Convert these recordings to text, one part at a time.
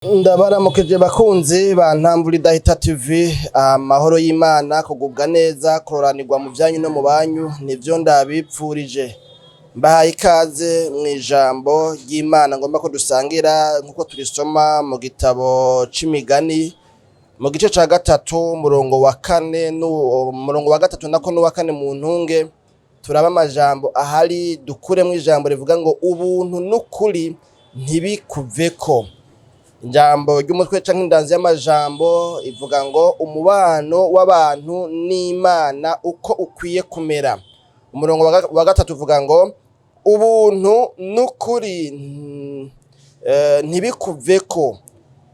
Ndabaramukije bakunzi ba Ntamvura Idahita TV. Amahoro y'Imana, kugubwa neza, kuroranirwa mu vyanyu no mu banyu nivyo ndabipfurije. Mbahaye ikaze mu ijambo ry'Imana ngomba ko dusangira nkuko turisoma mu gitabo c'Imigani, mu gice ca gatatu, umurongo wa kane, umurongo wa gatatu nako n'uwa kane. Mu ntunge turaba amajambo ahari, dukuremwo ijambo rivuga ngo "Ubuntu n'ukuri ntibikuveko". Ijambo ry'umutwe canke indanzi y'amajambo ivuga ngo "Umubano w'abantu n'Imana uko ukwiye kumera". Umurongo wa gatatu uvuga ngo "Ubuntu n'ukuri ntibikuveko,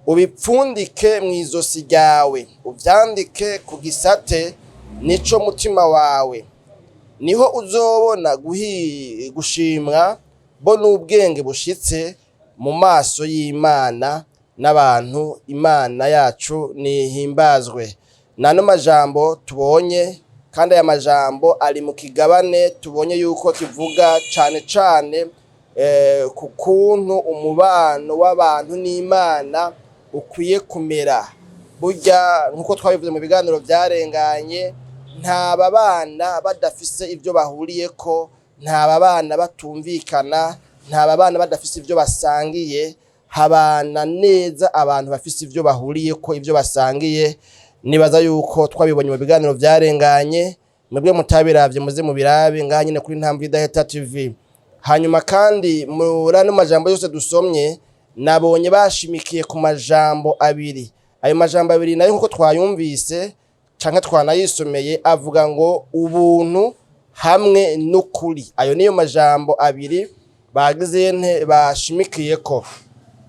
ubipfundike mw'izosi ryawe, uvyandike ku gisate nico mutima wawe, niho uzobona gushimwa bo n'ubwenge bushitse mu maso y'Imana n'abantu". Imana yacu nihimbazwe. Nano majambo tubonye, kandi aya majambo ari mu kigabane tubonye yuko kivuga cane cane ku kuntu umubano w'abantu n'Imana ukwiye kumera. Burya nkuko twabivuze mu biganiro vyarenganye, nta babana badafise ivyo bahuriyeko, nta babana batumvikana, nta babana badafise ivyo basangiye. Habana neza abantu bafise ivyo bahuriyeko, ivyo basangiye. Nibaza yuko twabibonye mu biganiro vyarenganye. Mwebwe mutabiravye, muze mubirabe ngaha nyene kuri Ntamvura Idahita TV. Hanyuma kandi muri ano majambo yose dusomye, nabonye bashimikiye ku majambo abiri. Ayo majambo abiri nayo, nkuko twayumvise canke twanayisomeye, avuga ngo ubuntu hamwe n'ukuri. Ayo niyo majambo abiri bagize nte bashimikiyeko.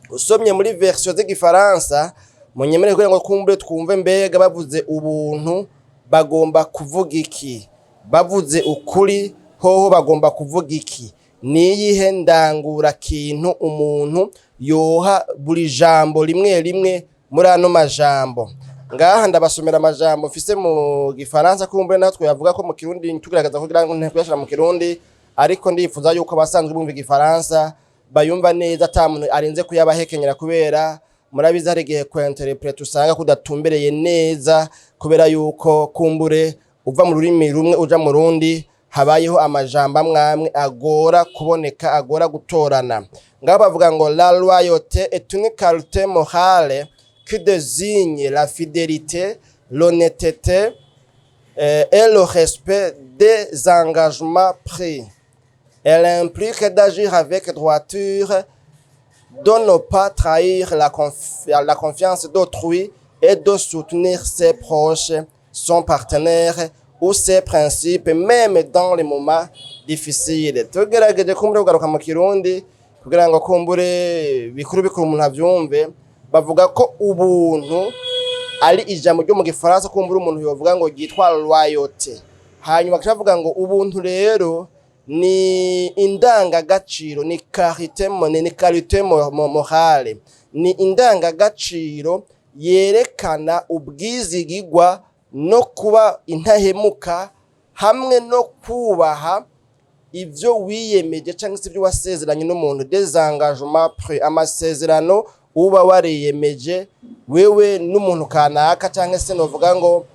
Usomye muri version z'Igifaransa, munyemere kugira ngo kumbure twumve mbega bavuze ubuntu bagomba kuvuga iki, bavuze ukuri hoho bagomba kuvuga iki, niyihe ndangura kintu umuntu yoha buri jambo rimwe rimwe muri ano majambo. Ngaha ndabasomera amajambo mfise mu Gifaransa, kumbure natwe yavuga ko mu Kirundi tugerageza kugira ngo ntikuyashira mu Kirundi, ariko ndifuza yuko abasanzwe bumva Igifaransa bayumva neza ata muntu arinze kuyabahekenyera, kubera murabizi hari igihe ku interprète usanga kudatumbereye neza, kubera yuko kumbure uva mu rurimi rumwe uja mu rundi, habayeho amajambo amwe amwe agora kuboneka, agora gutorana. Ngaho bavuga ngo "La loyauté est une qualité morale qui désigne la fidélité, l'honnêteté et le respect des engagements pris. Elle implique d'agir avec droiture, de ne pas trahir la confiance d'autrui et de soutenir ses proches, son partenaire ou ses principes, même dans les moments difficiles." Tugerageje kumbure kugaruka mu Kirundi kugira ngo kumbure bikuru bikuru umuntu avyumve, bavuga ko ubuntu ari ijambo ryo mu Gifaransa kumbura umuntu yovuga ngo ryitwa loyauté. Hanyuma bakavuga ngo ubuntu rero ni indangagaciro, ni qualité ni qualité morale, ni indangagaciro yerekana ubwizigigwa no kuba intahemuka hamwe no kubaha ivyo wiyemeje cyangwa se ibyo wasezeranye n'umuntu, des engagements pris, amasezerano uba wariyemeje wewe n'umuntu kanaka, cyangwa se novuga ngo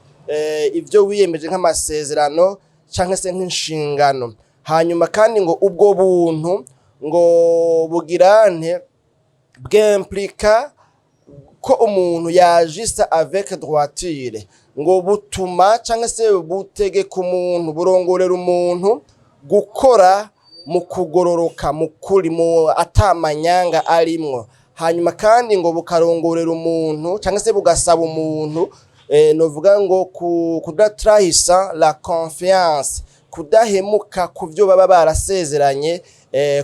ibyo wiyemeje nk'amasezerano cyangwa se nk'inshingano. Hanyuma kandi ngo ubwo buntu ngo bugirante bw'implique ko umuntu yagissa avec droiture, ngo butuma cyangwa se butegeka umuntu, burongorera umuntu gukora mu kugororoka, mu kuri, mu atamanyanga arimwo. Hanyuma kandi ngo bukarongorera umuntu cyangwa se bugasaba umuntu novuga ngo kudatrahisa la confiance, kudahemuka ku byo baba barasezeranye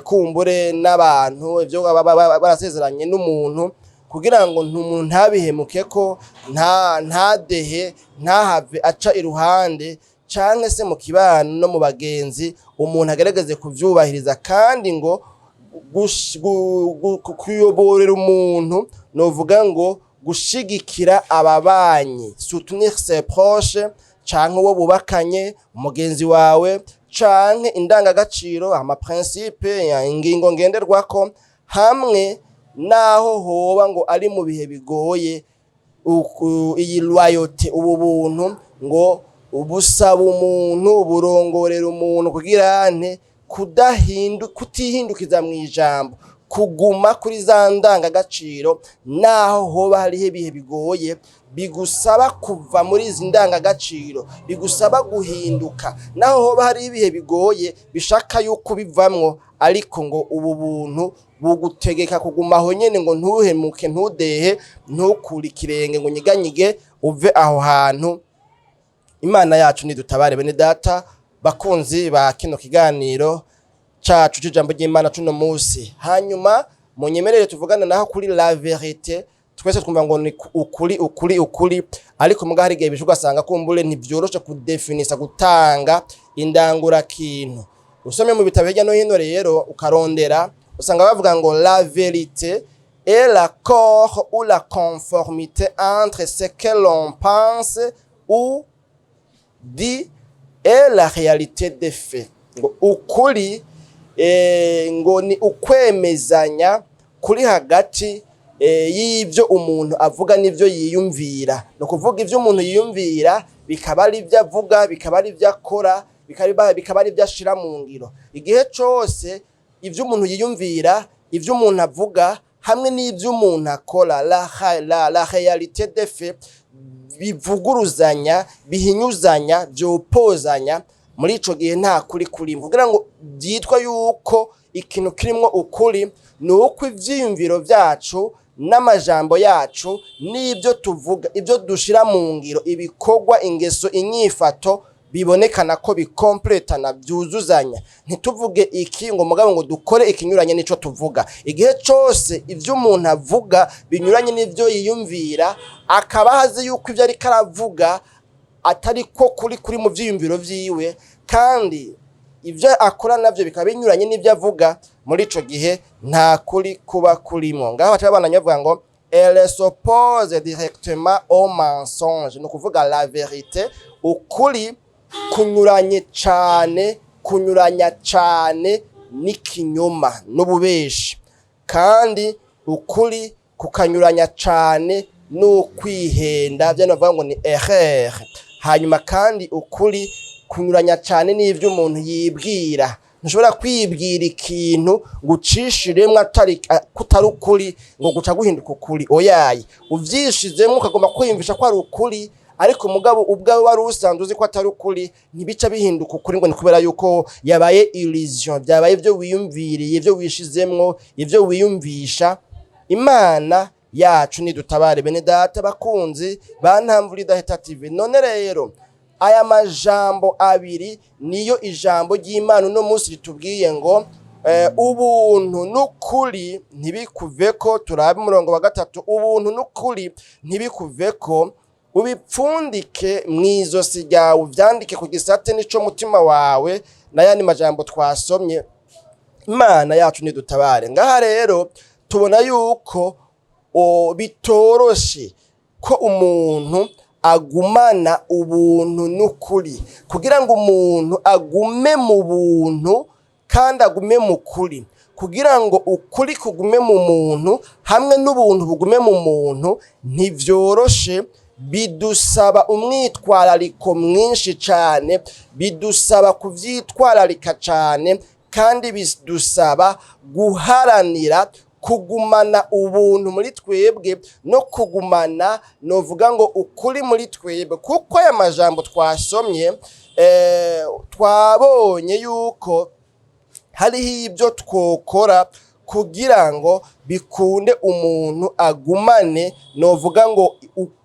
kumbure n'abantu, ibyo baba barasezeranye n'umuntu, kugira ngo umuntu ntabihemuke ko ntadehe, ntahave aca iruhande, canke se mu kibano no mu bagenzi, umuntu agerageze kuvyubahiriza. Kandi ngo kuyoborera umuntu, novuga ngo gushigikira ababanyi, soutenir ses proches canke uwo bubakanye, umugenzi wawe, canke indangagaciro, ama principe, ingingo ngenderwako hamwe Naho hoba ngo ari mu bihe bigoye, iyi loyauté, ubu buntu ngo busaba umuntu, burongorera umuntu kugira nte? Kutihindukiza mu ijambo, kuguma kuri za ndangagaciro naho hoba hariho ibihe bigoye bigusaba kuva muri izi ndangagaciro, bigusaba guhinduka, naho hoba hariho ibihe bigoye bishaka yuko ubivamwo. Ariko ngo ubu buntu bugutegeka kuguma aho nyene, ngo ntuhemuke, ntudehe, ntukure ikirenge ngo unyiganyige uve aho hantu. Imana yacu nidutabare. Bene data bakunzi ba kino kiganiro cacu c'ijambo ry'Imana cuno musi, hanyuma munyemerere tuvugane naho kuri la vérité. Twese twumva ngo ni ukuri, ukuri, ukuri, ariko muga hari igihe bisha ugasanga kumbure ntivyoroshe kudefinisa, gutanga indangurakintu. Usomye mu bitabo hirya no hino rero, ukarondera, usanga bavuga ngo la vérité est l'accord ou la conformité entre ce que l'on pense ou dit et la réalité des faits. Ngo ukuri ngo ni ukwemezanya kuri hagati y'ivyo umuntu avuga n'ivyo yiyumvira. Ni ukuvuga ivyo umuntu yiyumvira bikaba ari ivyo avuga, bikaba ari ivyo akora, bikaba ari ivyo ashira mu ngiro. Igihe cose ivyo umuntu yiyumvira, ivyo umuntu avuga hamwe n'ivyo umuntu akora, la réalité des faits, bivuguruzanya, bihinyuzanya, vyopozanya, muri ico gihe nta kuri kurimo. Kugira ngo vyitwa yuko ikintu kirimwo ukuri, ni uko ivyiyumviro vyacu n'amajambo yacu n'ibyo tuvuga, ibyo dushira mu ngiro, ibikorwa, ingeso, inyifato, bibonekana ko bikompletana, byuzuzanya. Ntituvuge iki ngo mugabo ngo dukore ikinyuranye n'ico tuvuga. Igihe cose ivyo umuntu avuga binyuranye n'ivyo yiyumvira, akaba azi yuko ivyo ariko aravuga atari ko kuri mu vyiyumviro vyiwe, kandi ivyo akora navyo bikaba binyuranye n'ivyo avuga, muri ico gihe nta kuri kuba kurimo. Ngaho baca babandanya bavuga ngo elle s'oppose directement au mensonge. Ni ukuvuga la vérité, ukuri, kunyuranye cane, kunyuranya cane n'ikinyoma n'ububeshi, kandi ukuri kukanyuranya cane n'ukwihenda, vyo bavuga ngo ni erreur. Hanyuma kandi ukuri kunyuranya cane n'ivyo umuntu yibwira. Ntushobora kwibwira ikintu ngo ucishiremwo atari kutari ukuri ngo guca guhinduka ukuri. Oyaye, uvyishizemwo ukagomba kwiyumvisha ko ari ukuri, ariko mugabo ubwawe wari usanzwe uzi ko atari ukuri, ntibica bihinduka ukuri ngo ni kubera yuko yabaye illusion, byabaye ibyo wiyumviriye, ibyo wishizemwo, ibyo wiyumvisha. Imana yacu nidutabare. Bene data bakunzi ba Ntamvura Idahita TV, none rero aya majambo abiri niyo ijambo ry'Imana uno munsi ritubwiye ngo ubuntu n'ukuri ntibikuveko. Turabe umurongo wa 3: ubuntu n'ukuri ntibikuveko, ubipfundike mu izosi ryawe, uvyandike ku gisate n'ico mutima wawe, n'ayandi majambo twasomye. Imana yacu nidutabare. Ngaha rero tubona yuko bitoroshe ko umuntu agumana ubuntu n'ukuri. Kugira ngo umuntu agume mu buntu kandi agume mu kuri, kugira ngo ukuri kugume mu muntu hamwe n'ubuntu bugume mu muntu, ntivyoroshe. Bidusaba umwitwarariko mwinshi cane, bidusaba kuvyitwararika cane, kandi bidusaba guharanira kugumana ubuntu muri twebwe no kugumana, novuga ngo, ukuri muri twebwe. Kuko aya majambo twasomye, twabonye yuko hariho ibyo twokora kugira ngo bikunde umuntu agumane, novuga ngo,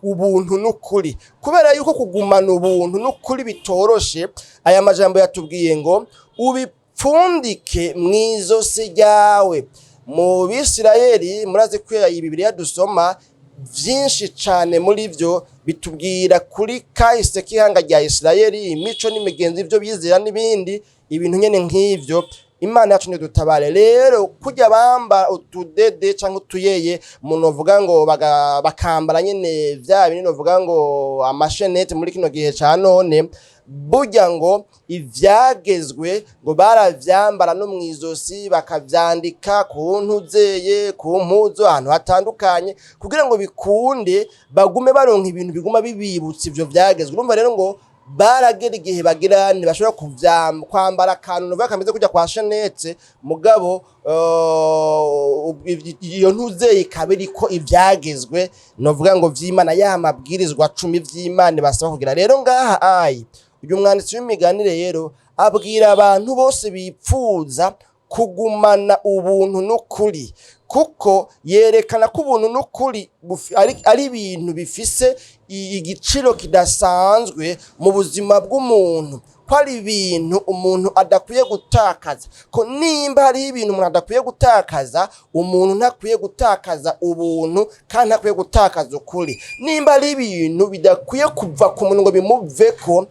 ubuntu n'ukuri. Kubera yuko kugumana ubuntu n'ukuri bitoroshe, aya majambo yatubwiye ngo ubipfundike mw'izosi ryawe. Mu Bisirayeli, murazi ko iyi Bibiliya dusoma vyinshi cane muri vyo bitubwira kuri kahise k'ihanga rya Isirayeli, imico n'imigenzo, ivyo bizera n'ibindi ibintu nyene nk'ivyo. Imana yacu nidutabare. Rero kurya bamba utudede canke utuyeye, umuntu uvuga ngo bakambara nyene vya bintu novuga ngo amashenete muri kino gihe ca none, burya ngo ivyagezwe ngo baravyambara no mw'izosi, bakavyandika ku ntuzeye, ku mpuzu, ahantu hatandukanye, kugira ngo bikunde bagume baronka ibintu biguma bibibutsa ivyo vyagezwe. Urumva rero ngo baragera igihe bagira ntibashobora kwambara akantu novuga kameze kujya kwa chaînette, mugabo iyo ntuzeye ikaba iriko ivyagezwe novuga ngo vy'Imana, ya mabwirizwa 10 vy'Imana basaba kugira. Rero ngaha ayi uyu mwanditsi w'imigani rero abwira abantu bose bipfuza kugumana ubuntu n'ukuri, kuko yerekana ko ubuntu n'ukuri ari ibintu bifise igiciro kidasanzwe mu buzima bw'umuntu, ko ari ibintu umuntu adakwiye gutakaza, ko nimba hariho ibintu umuntu adakwiye gutakaza, umuntu ntakwiye gutakaza ubuntu kandi ntakwiye gutakaza ukuri. Nimba hari ibintu bidakwiye kuva ku muntu ngo bimuveko,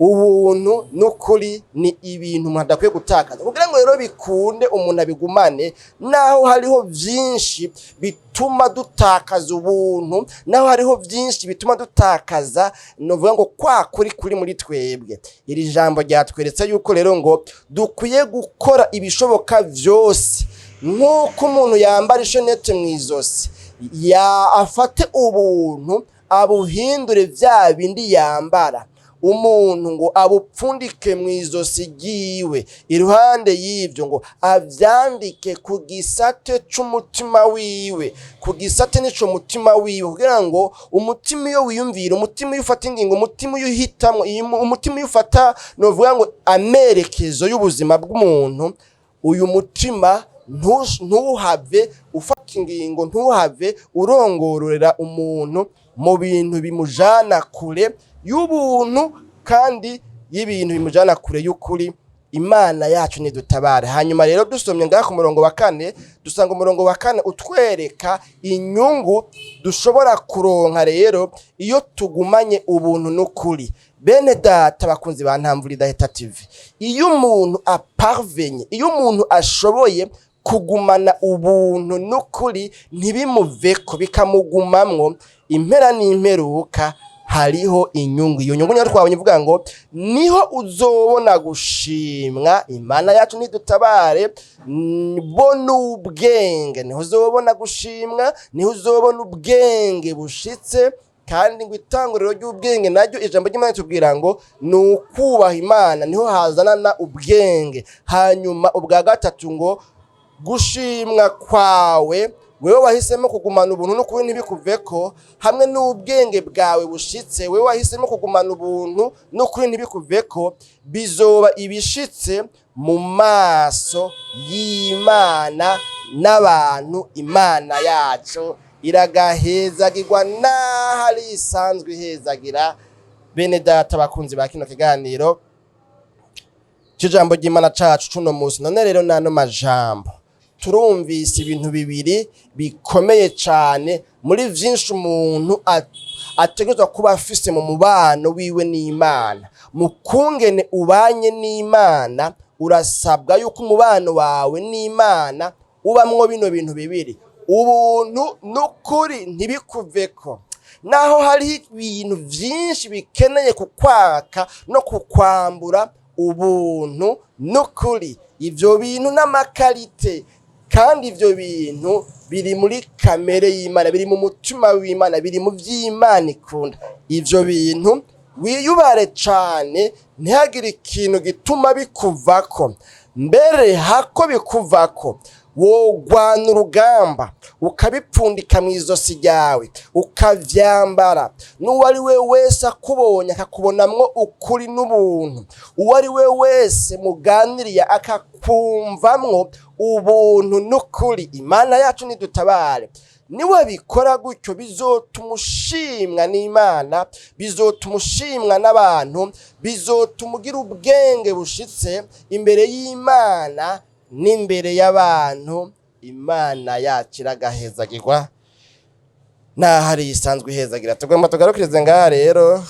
ubuntu n'ukuri ni ibintu umuntu adakwiye gutakaza. Kugira ngo rero bikunde umuntu abigumane, naho hariho vyinshi bituma dutakaza ubuntu, naho hariho vyinshi bituma dutakaza novuga ngo kwa kuri kuri muri twebwe, iri jambo ryatweretse yuko rero ngo dukwiye gukora ibishoboka vyose, nk'uko umuntu yambara ishenete mw'izosi, ya afate ubuntu abuhindure vya bindi yambara, umuntu ngo abupfundike mu izosi ryiwe, iruhande y'ibyo ngo avyandike ku gisate c'umutima wiwe, ku gisate n'ico mutima wiwe, kugira ngo umutima iyo wiyumvira, umutima iyo ufata ingingo, umutima iyo uhitamwo, umutima iyo ufata novuga ngo amerekezo y'ubuzima bw'umuntu, uyu mutima ntuhave ufata ingingo, ntuhave urongorera umuntu mu bintu bimujana kure y'ubuntu kandi y'ibintu bimujana kure y'ukuri. Imana yacu nidutabare. Hanyuma rero dusomye ngaha ku murongo wa 4, dusanga umurongo wa 4 utwereka inyungu dushobora kuronka rero iyo tugumanye ubuntu n'ukuri. Bene data bakunzi ba Ntamvura Idahita TV, iyo umuntu aparvenye, iyo umuntu ashoboye kugumana ubuntu n'ukuri ntibimuveko, bikamugumamwo, impera n'imperuka hariho inyungu. Iyo nyungu niyo twabonye ivuga ngo niho uzobona gushimwa. Imana yacu nidutabare. Bo n'ubwenge, niho uzobona gushimwa, niho uzobona ubwenge bushitse. Kandi ngo itanguriro ry'ubwenge naryo ijambo ry'Imana ritubwira ngo ni ukubaha Imana, niho hazanana ubwenge. Hanyuma ubwa gatatu ngo gushimwa kwawe, wewe wahisemo kugumana ubuntu n'ukuri ntibikuveko, hamwe n'ubwenge bwawe bushitse, wewe wahisemo kugumana ubuntu n'ukuri ntibikuveko, bizoba ibishitse mu maso y'Imana n'abantu. Imana yacu iragahezagirwa n'aho ari isanzwe ihezagira. Bene data bakunzi ba kino kiganiro c'ijambo ry'Imana cacu cuno musi, none rero n'ano majambo turumvise ibintu bibiri bikomeye cane muri vyinshi umuntu ategerezwa kuba afise mu mubano wiwe n'Imana. Mu kungene ubanye n'Imana, urasabwa yuko umubano wawe n'Imana ubamwo bino bintu bibiri: ubuntu n'ukuri ntibikuveko, naho hariho ibintu vyinshi bikeneye kukwaka no kukwambura ubuntu n'ukuri. Ivyo bintu n'amaqualités, kandi ivyo bintu biri muri kamere y'Imana, biri mu mutima w'Imana, biri mu vy'Imana ikunda. Ivyo bintu wiyubare cane, ntihagire ikintu gituma bikuvako. Mbere hako bikuvako, wogwana urugamba ukabipfundika mu izosi ryawe, ukavyambara, n'uwo ari we wese akubonye akakubonamwo ukuri n'ubuntu, uwo ari we wese muganiriye akakumvamwo ubuntu n'ukuri. Imana yacu nidutabare. Niwabikora gutyo, bizotuma ushimwa n'Imana, bizotuma ushimwa n'abantu, bizotuma ugira ubwenge bushitse imbere y'Imana n'imbere y'abantu. Imana yacu iragahezagirwa naho ari isanzwe ihezagira. Tugomba tugarukirize ngaha rero.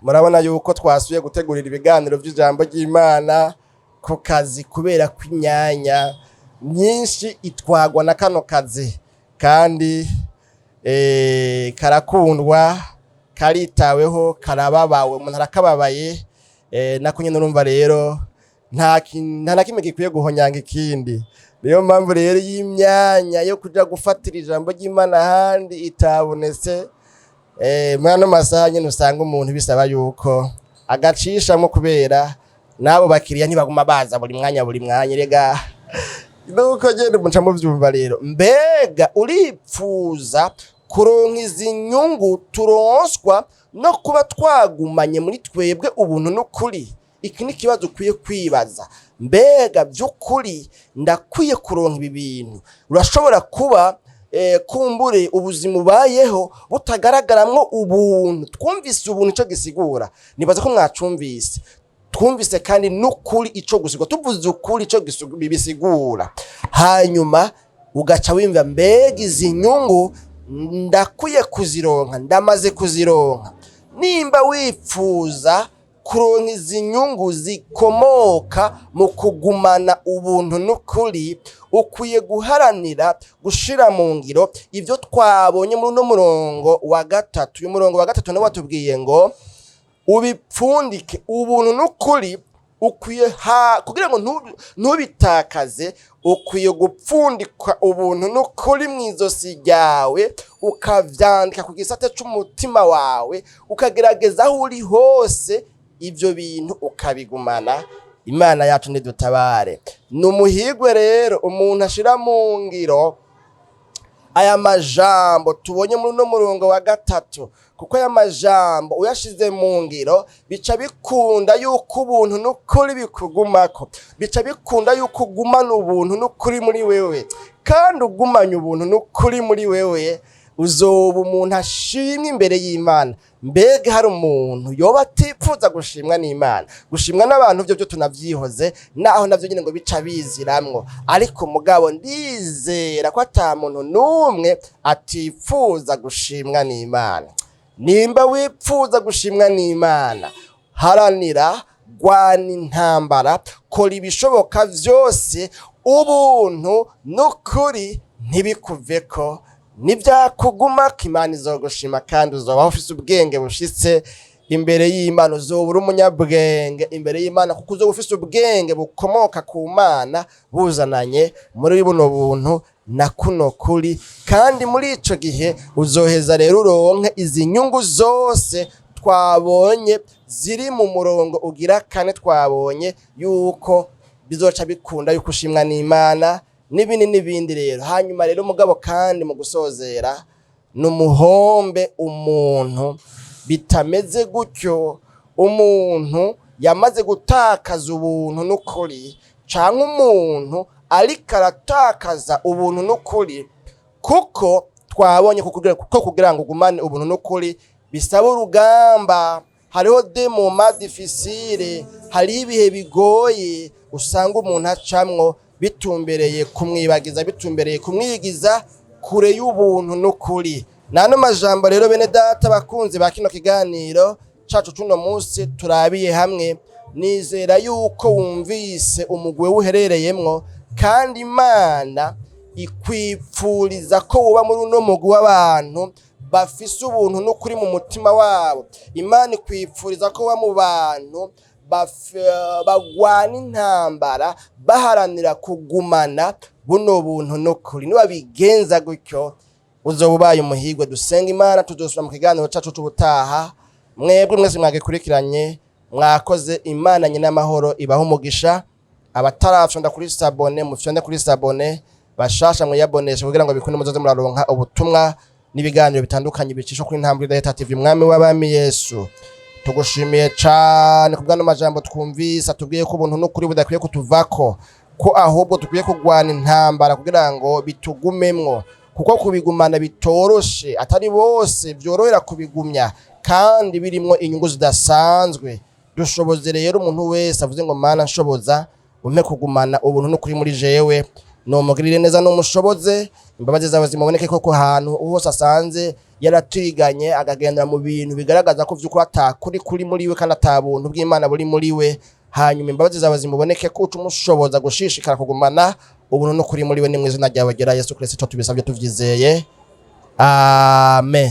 Murabona yuko twasubiye gutegurira ibiganiro vy'ijambo ry'Imana. Ku kazi, kubera ko imyanya myinshi itwagwa na kano kazi, kandi karakundwa, karitaweho, karababawe, umuntu arakababaye. Nako nyene urumva rero nta na kimwe gikwiye guhonyanga ikindi. Niyo mpamvu rero y'imyanya yo kuja gufatira ijambo ry'Imana ahandi itabonetse, muri ano masaha nyene usanga umuntu bisaba yuko agacishamo, kubera n'abo bakiriya ntibaguma baza buri mwanya buri mwanya. Rega nuko nyene muca muvyumva rero. Mbega uripfuza kuronka izi nyungu turonswa no kuba twagumanye muri twebwe ubuntu n'ukuri? Iki ni ikibazo ukwiye kwibaza. Mbega by'ukuri ndakwiye kuronka ibi bintu? Urashobora kuba kumbure ubuzima ubayeho butagaragaramwo ubuntu. Twumvise ubuntu ico gisigura, nibaza ko mwacumvise. Twumvise kandi n'ukuri ico gusigura, tuvuze ukuri ico bisigura. Hanyuma ugaca wimva: mbega izi nyungu ndakwiye kuzironka? Ndamaze kuzironka? Nimba wipfuza kuronka izi nyungu zikomoka mu kugumana ubuntu n'ukuri, ukwiye guharanira gushira mu ngiro ibyo twabonye muri uno murongo wa gatatu. Uyu murongo wa gatatu nawe watubwiye ngo ubipfundike ubuntu n'ukuri. Ukwiye ha kugira ngo ntubitakaze, ukwiye gupfundika ubuntu n'ukuri mu izosi ryawe, ukavyandika ku gisate c'umutima wawe, ukagerageza aho uri hose ibyo bintu ukabigumana. Imana yacu ntidutabare. Ni umuhigwe rero umuntu ashira mu ngiro aya majambo tubonye muri uno murongo wa gatatu, kuko aya majambo uyashize mu ngiro bica bikunda yuko ubuntu n'ukuri bikugumako, bica bikunda yuko ugumana ubuntu n'ukuri muri wewe. Kandi ugumanye ubuntu n'ukuri muri wewe, uzoba umuntu ashimwa imbere y'Imana. Mbega hari umuntu yoba atipfuza gushimwa n'Imana? Gushimwa n'abantu byo tunavyihoze, naho navyo nyine ngo bica biziramwo, ariko mugabo ndizera ko ata muntu n'umwe atipfuza gushimwa n'Imana. Nimba wipfuza gushimwa n'Imana, haranira, gwana intambara, kora ibishoboka vyose ubuntu n'ukuri ntibikuveko. Nibyakugumako, Imana izogushima, kandi uzobaho ufise ubwenge bushitse imbere y'Imana. Uzoba uri umunyabwenge imbere y'Imana, kuko uzoba ufise ubwenge bukomoka ku Mana buzananye muri buno buntu na kuno kuri. Kandi muri ico gihe uzoheza rero uronke izi nyungu zose twabonye ziri mu murongo ugira kane. Twabonye yuko bizoca bikunda yuko ushimwa n'Imana n'ibindi n'ibindi rero. Hanyuma rero mugabo, kandi mu gusozera, ni umuhombe umuntu bitameze gutyo, umuntu yamaze gutakaza ubuntu n'ukuri, canke umuntu ariko aratakaza ubuntu n'ukuri, kuko twabonye ko kugira ngo ugumane ubuntu n'ukuri bisaba urugamba. Hariho des moments difficiles, hariho ibihe bigoye usanga umuntu acamwo bitumbereye kumwibagiza, bitumbereye kumwigiza kure y'ubuntu n'ukuri. Nano majambo rero, bene data bakunzi ba kino kiganiro cacu cuno munsi turabiye hamwe, nizera yuko wumvise umugwi uherereyemwo, kandi Imana ikwipfuriza ko woba muri uno mugwi w'abantu bafise ubuntu n'ukuri mu mutima wabo. Imana ikwipfuriza ko woba mu bantu bagwana intambara baharanira kugumana buno buntu n'ukuri. Niwabigenza gutyo, uzoba ubaye umuhigwe. Dusenga Imana, tuzosubira mu kiganiro cacu c'ubutaha. Mwebwe mwese mwagikurikiranye, mwakoze. Imana nyina amahoro ibaho umugisha. Abatarafyonda kuri s'abonner, mufyonde kuri s'abonner. Bashasha, mwiyaboneshe kugira ngo bikunde muzoze muraronka ubutumwa n'ibiganiro bitandukanye bicishwa kuri Intambwe Idahita TV. Mwami w'abami Yesu, tugushimiye cane kubw'ano majambo twumvise atubwiye ko ubuntu n'ukuri budakwiye kutuvako, ko ahubwo dukwiye kurwana intambara kugira ngo bitugumemwo, kuko kubigumana bitoroshe, atari bose vyorohera kubigumya, kandi birimwo inyungu zidasanzwe. Dushoboze rero, umuntu wese avuze ngo: "Mana, nshoboza, umpe kugumana ubuntu n'ukuri muri jewe," numugirire neza, numushoboze, imbabazi zawe zimuboneke koko. Hantu hose asanze yaratiganye, akagendera mu bintu bigaragaza ko vy'ukuri atakuri kuri muri we kandi ata buntu bw'Imana buri muri we. Hanyuma imbabazi zawe zimuboneke, ko uca umushoboza gushishikara kugumana ubuntu no kuri muri we. Ni mu izina ryawe ryera Yesu Kristo tubisabye tuvyizeye, amen.